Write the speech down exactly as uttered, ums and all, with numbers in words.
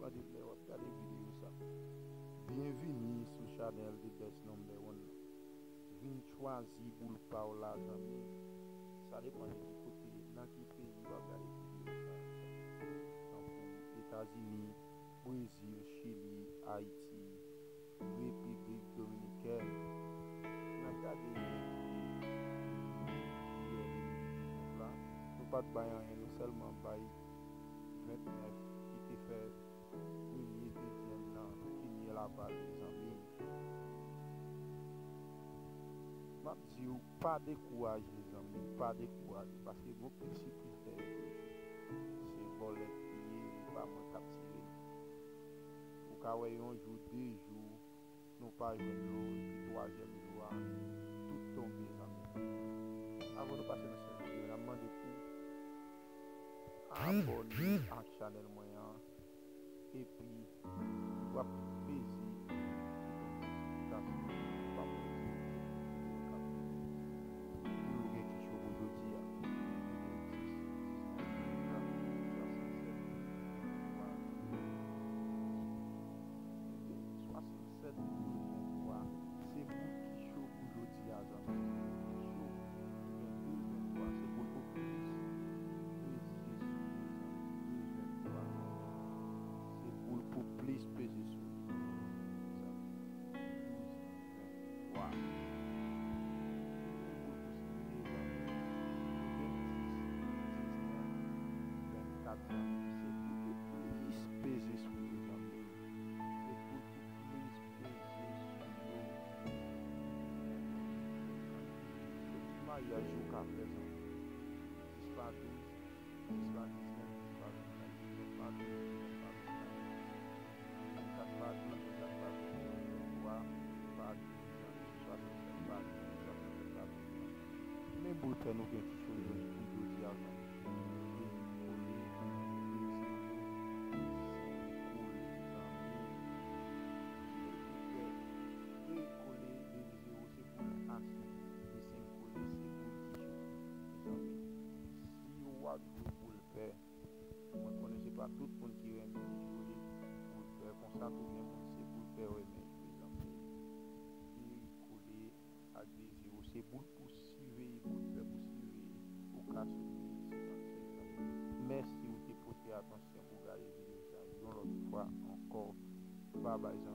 Mande lè w ap gade videyo sa. Byenvini sou chanèl The Best Number One. Vin chwazi boul pa w la, zanmi. Sa depann de ki kote, nan ki peyi w ap gade videyo sa. Tankou Etazini, Brezil, Chili, Ayiti, Repiblik Dominikèn. N ap gade, e, e, e, e, e, la. Nou pa t bay anyen, nou sèlman bay vennèf ki te fè premye, dezyèm nan, ki nye la pale, zanmi. M ap di w, pa dekouraje, zanmi, pa dekouraje, paske gon pil sipriz dèyè toujou. Se vòlè k li ye, li pa mwen k ap tire l. Ou ka wè yon jou, de jou, nou pa jwenn lo, epi twazyèm jou a, tout tonbe, zanmi. Avan nou pase nan sèvis videyo, n ap mande pou abòne ak chanèl mwen an, epi w ap peze notifikasyon pou w pa manke videyo k ap vini. Pou nou gen kesyon pou jodi a. Nou gen dis, diznèf, vennkat, swasannsèt, twa, nou gen swasannsèt pou nou gen twa. Se boul ki cho pou jodi a, zanmi. Cho. Nou gen de vennkat, se boul pou plis peze sou yo, zanmi. De vennkat. Se boul pou plis peze sou yo, zanmi. Douz, vennkat. Vennkat, zanmi. Se boul pou plis peze sou yo, zanmi. Se boul pou plis peze sou yo. Tout maryaj yo ka fè, zanmi. Dis pa douz, dis pa diznèf, dis pa vennkat, diznèf pa douz, diznèf pa vennkat, vennkat pa douz, vennkat pa vennkat, vennkat pa douz, swasannsèt pa douz, swasannsèt pa douz. Men boul pè nou gen ki cho jodi pou jodi a, zanmi. Reyikole, de zewo, senk kole, zanmi. Silvouplè, reyikole, de zewo se boul asou, de senk kole se boul ki cho. Mezanmi, si w ap jwe boul pè, mwen konnen se pa tout moun ki renmen jwe boul pè konsa, tou gen moun se boul pè yo renmen jwe, zanmi. Reyikole ak de zewo se boul pou siveye, boul pè pou siveye, ou ka sou de senkannsèt la. Mèsi ou te pote atansyon pou gade videyo sa yon lòt fwa ankò. Babay, zanmi.